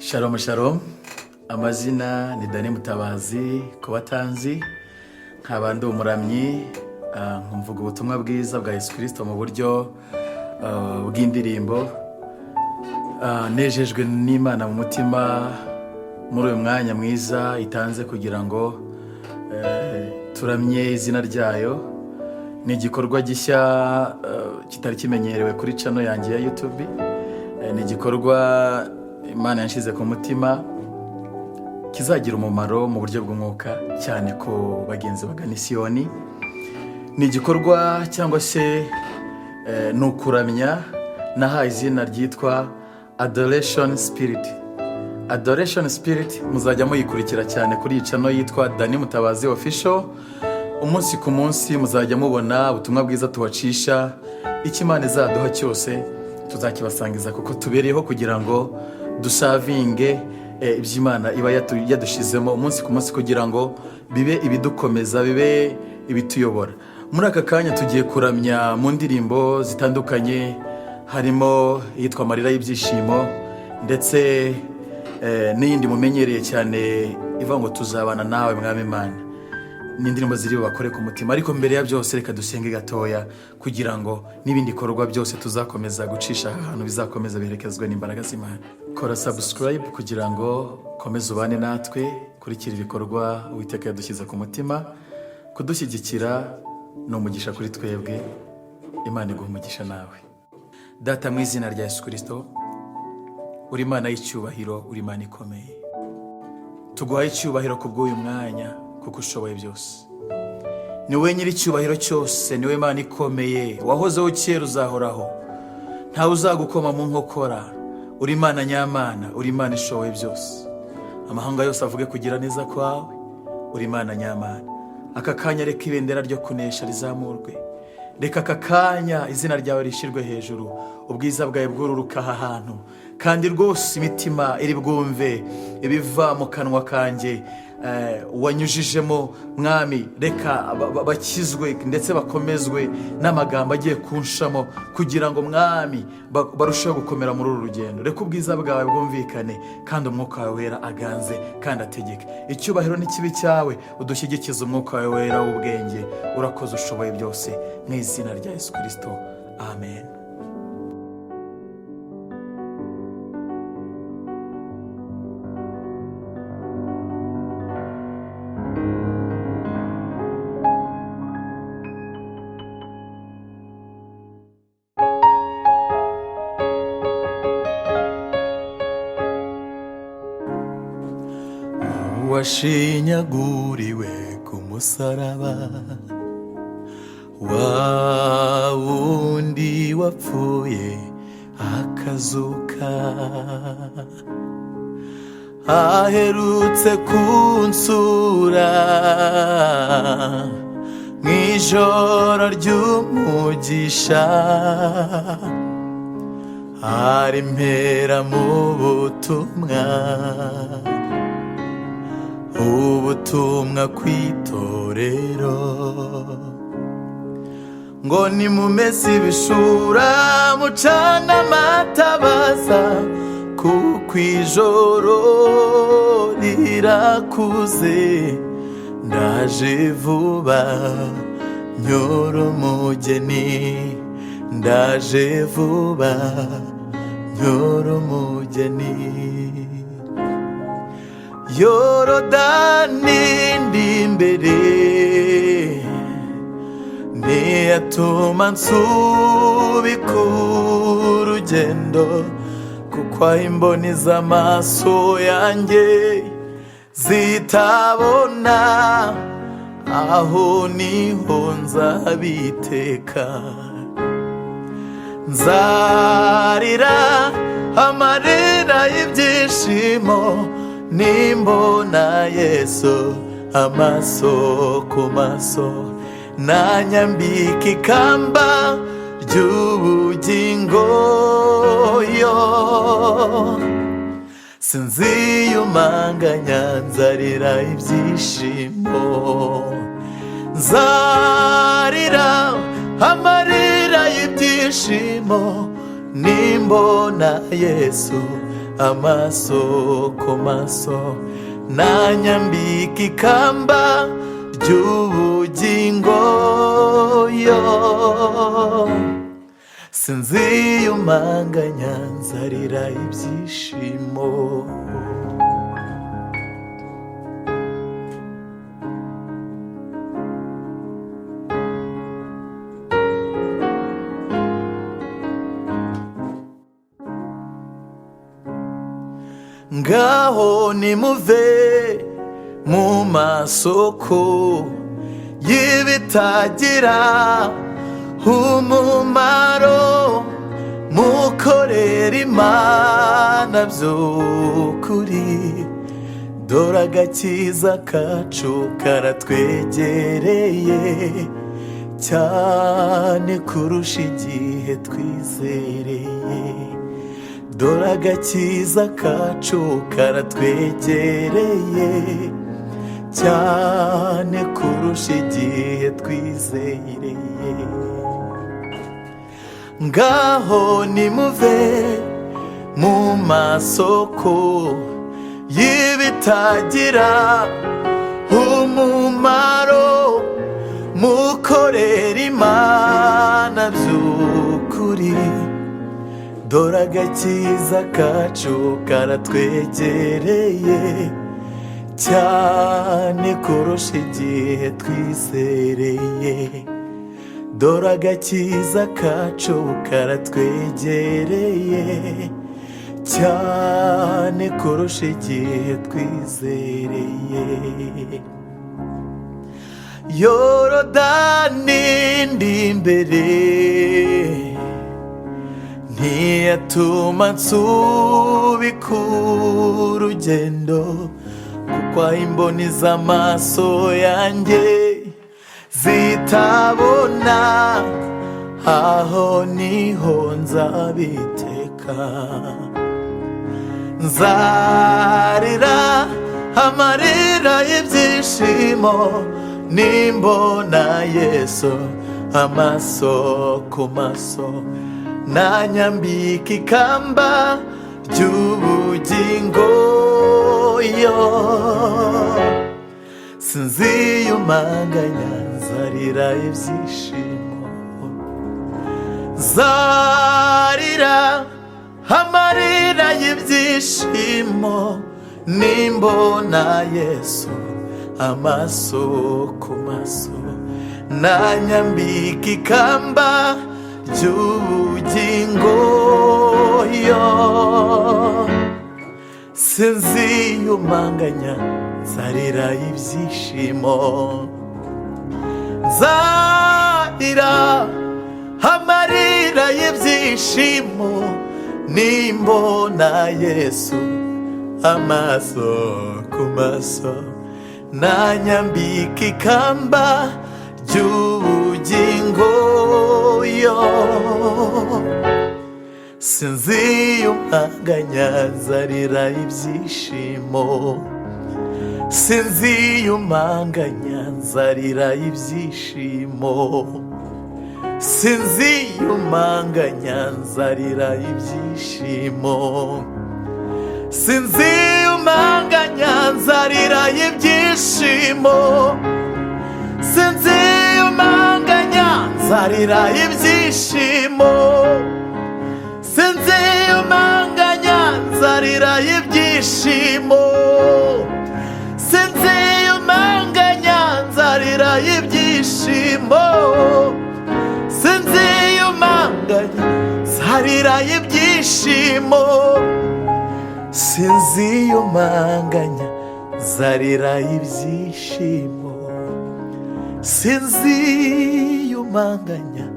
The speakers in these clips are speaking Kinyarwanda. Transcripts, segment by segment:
Shalom shalom, amazina ni Dani Mutabazi ku batanzi, nkaba ndi umuramyi, nkumvuga ubutumwa bwiza bwa Yesu Kirisito mu buryo bw'indirimbo. Nejejwe n'Imana mu mutima muri uyu mwanya mwiza itanze kugira ngo turamye izina ryayo. Ni igikorwa gishya kitari kimenyerewe kuri channel yanjye ya YouTube. Ni igikorwa Imana yanshyize ku mutima kizagira umumaro mu buryo bw'umwuka cyane ku bagenzi bagana Isiyoni. Ni igikorwa cyangwa se ni ukuramya nahaye izina ryitwa Adoration Spirit. Adoration Spirit muzajya muyikurikira cyane kuri iyi channel yitwa Dani Mutabazi Official. Umunsi ku munsi muzajya mubona ubutumwa bwiza tubacisha. Icyo Imana izaduha cyose tuzakibasangiza, kuko tubereyeho kugira ngo duservinge ibyo Imana iba yadushizemo umunsi ku munsi, kugira ngo bibe ibidukomeza, bibe ibituyobora. Muri aka kanya tugiye kuramya mu ndirimbo zitandukanye, harimo iyitwa Amarira y'Ibyishimo, ndetse n'iyindi mumenyereye cyane ivuga ngo "Tuzabana nawe Mwami Imana". Ni indirimbo ziri bubakore ku mutima. Ariko mbere ya byose, reka dusenge gatoya kugira ngo n'ibindi bikorwa byose tuzakomeza gucisha aha hantu bizakomeza biherekezwe n'imbaraga z'Imana. Kora subscribe kugira ngo ukomeze ubane natwe, kurikira ibikorwa Uwiteka yadushyize ku mutima. Kudushyigikira ni umugisha kuri twebwe. Imana iguha umugisha nawe. Data, mu izina rya Yesu Kirisito, uri Imana y'icyubahiro, uri Imana ikomeye. Tuguhaye icyubahiro ku bw'uyu mwanya, kuko ushoboye byose. Ni wowe nyiri icyubahiro cyose, ni wowe Imana ikomeye, wahozeho kera, uzahoraho, ntawe uzagukoma mu nkokora. Uri Imana nyamana, uri Imana ishoboye byose. Amahanga yose avuge kugira neza kwawe, uri Imana nyamana. Aka kanya reka ibendera ryo kunesha rizamurwe. Reka aka kanya izina ryawe rishyirwe hejuru, ubwiza bwawe bwururuka aha hantu, kandi rwose imitima iri bwumve ibiva mu kanwa kanjye wanyujijemo, Mwami. Reka bakizwe ndetse bakomezwe n'amagambo agiye kunshamo, kugira ngo, Mwami, barusheho gukomera muri uru rugendo. Reka ubwiza bwawe bwumvikane, kandi Umwuka wawe Wera aganze kandi ategeke. Icyubahiro n'ikibi cyawe, udushyigikize Umwuka wawe Wera w'ubwenge. Urakoze, ushoboye byose. Mu izina rya Yesu Kirisito, amen. Washinyaguriwe ku musaraba, wa wundi wapfuye akazuka, aherutse kunsura mu ijoro ry'umugisha, ari mpera mu butumwa, ubutumwa ku itorero, ngo nimumese ibishura, mucana amatabaza, kuko ijoro rirakuze. Ndaje vuba nyora umugeni, ndaje vuba nyora umugeni. Yorodani ndi imbere, ntiyatuma nsubika urugendo, kuko aho imboni z'amaso yanjye zitabona, aho niho nzabiteka. Nzarira amarira y'ibyishimo nimbona Yesu amaso ku maso, nanyambika ikamba ry'ubugingo. Yo sinziyumanganya, nzarira ibyishimo, nzarira amarira y'ibyishimo nimbona Yesu. Amaso ku maso, nanyambika ikamba ry'ubugingo. Yo, sinziyumanganya, nzarira ibyishimo. Ngaho nimuve mu masoko y'ibitagira umumaro, mukorera Imana by'ukuri. Dore agakiza kacu karatwegereye cyane kurusha igihe twizereye. Dore agakiza kacu karatwegereye cyane kurusha igihe twizereye. Ngaho nimuve mu masoko y'ibitagira umumaro, mukorera Imana by'ukuri. Dore agakiza kacu karatwegereye cyane kurusha igihe twizereye. Dore agakiza kacu karatwegereye cyane kurusha igihe twizereye. Yorodani ndi imbere ntiyatuma nsubika urugendo, kuko aho imboni z'amaso yanjye zitabona, aho niho nzabiteka. Nzarira amarira y'ibyishimo nimbona Yesu amaso ku maso, nanyambika ikamba ry'ubugingo. Yo, sinziyumanganya, nzarira ibyishimo. Nzarira amarira y'ibyishimo nimbona Yesu amaso ku maso, nanyambika ikamba ry'ubugingo. Yo, sinziyumanganya, nzarira ibyishimo. Nzarira amarira y'ibyishimo nimbona Yesu amaso ku maso, nanyambika ikamba ry'ubugingo. Yo, sinziyumanganya, nzarira ibyishimo. Sinziyumanganya, nzarira ibyishimo. Sinziyumanganya, nzarira ibyishimo. Sinziyumanganya, nzarira ibyishimo. Sinziyumanganya, nzarira ibyishimo. Sinziyumanganya, nzarira ibyishimo. Sinziyumanganya, nzarira ibyishimo. Sinziyumanganya, nzarira ibyishimo. Sinziyumanganya, nzarira ibyishimo. Sinziyumanganya,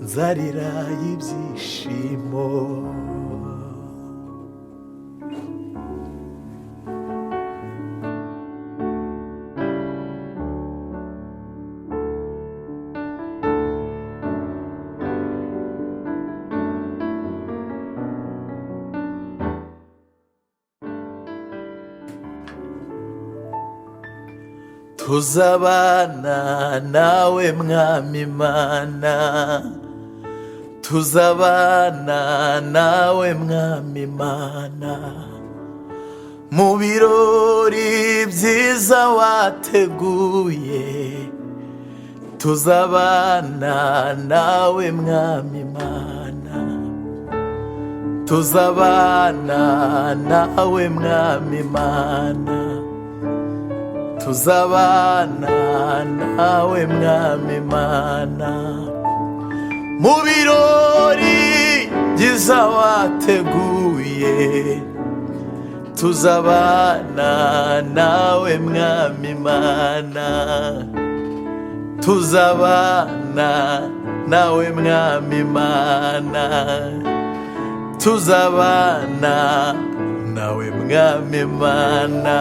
nzarira ibyishimo. Tuzabana nawe, Mwami Mana. Tuzabana nawe mwami Mana, mu birori byiza wateguye. Tuzabana nawe mwami Mana, tuzabana nawe mwami Mana, tuzabana nawe mwami Mana, mu birori byiza wateguye. Tuzabana nawe mwami Mana, tuzabana nawe mwami Mana, tuzabana nawe mwami Mana,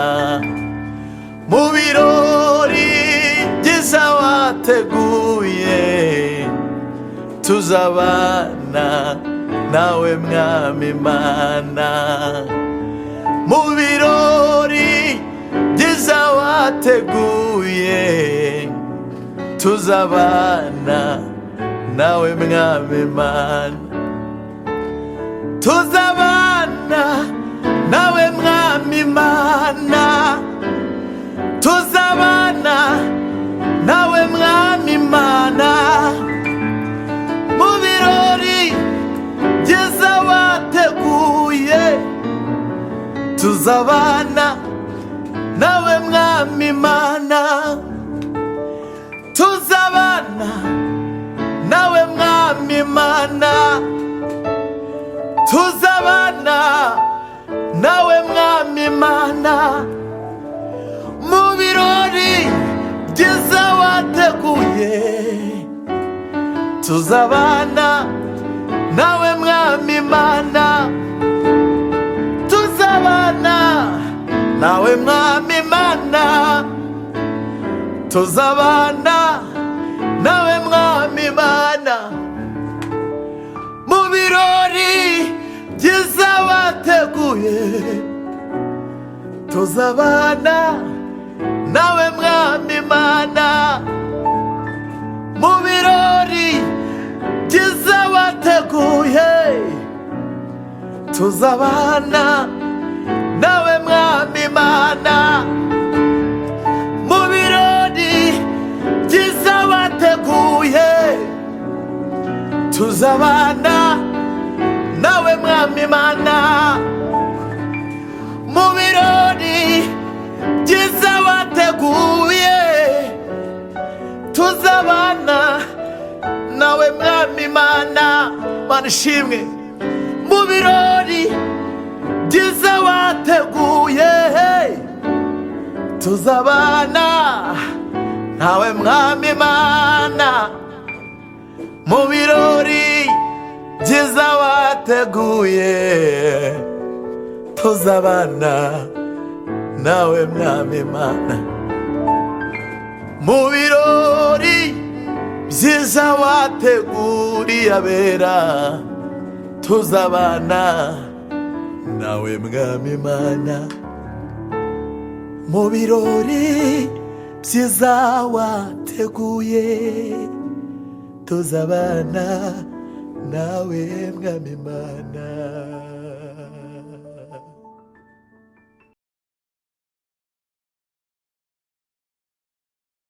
mu birori byiza wateguye. Tuzabana nawe mwami Mana, mu birori byiza wateguye. Tuzabana nawe mwami Mana, tuzabana nawe mwami Mana, tuzabana nawe mwami Mana, mu birori byiza wateguye. Tuzabana nawe mwami Mana, tuzabana nawe mwami Mana, tuzabana nawe mwami Mana, mu birori byiza wateguye. Tuzabana nawe mwami Mana, tuzabana nawe mwami Mana, tuzabana nawe mwami Mana, mu birori byiza wateguye. Tuzabana nawe mwami Mana, mu birori byiza wateguye. Tuzabana nawe mwami Mana, mu birori byiza wateguye. Tuzabana nawe mwami Mana, mu birori byiza wateguye. Tuzabana nawe mwami Mana. Mana ishimwe, mu birori byiza wateguye. Tuzabana nawe mwami Mana, mu birori byiza wateguye. Tuzabana nawe mwami Mana, mu birori byiza wateguriye abera. Tuzabana nawe mwami Mana, mu birori byiza wateguye. Tuzabana nawe mwami Mana.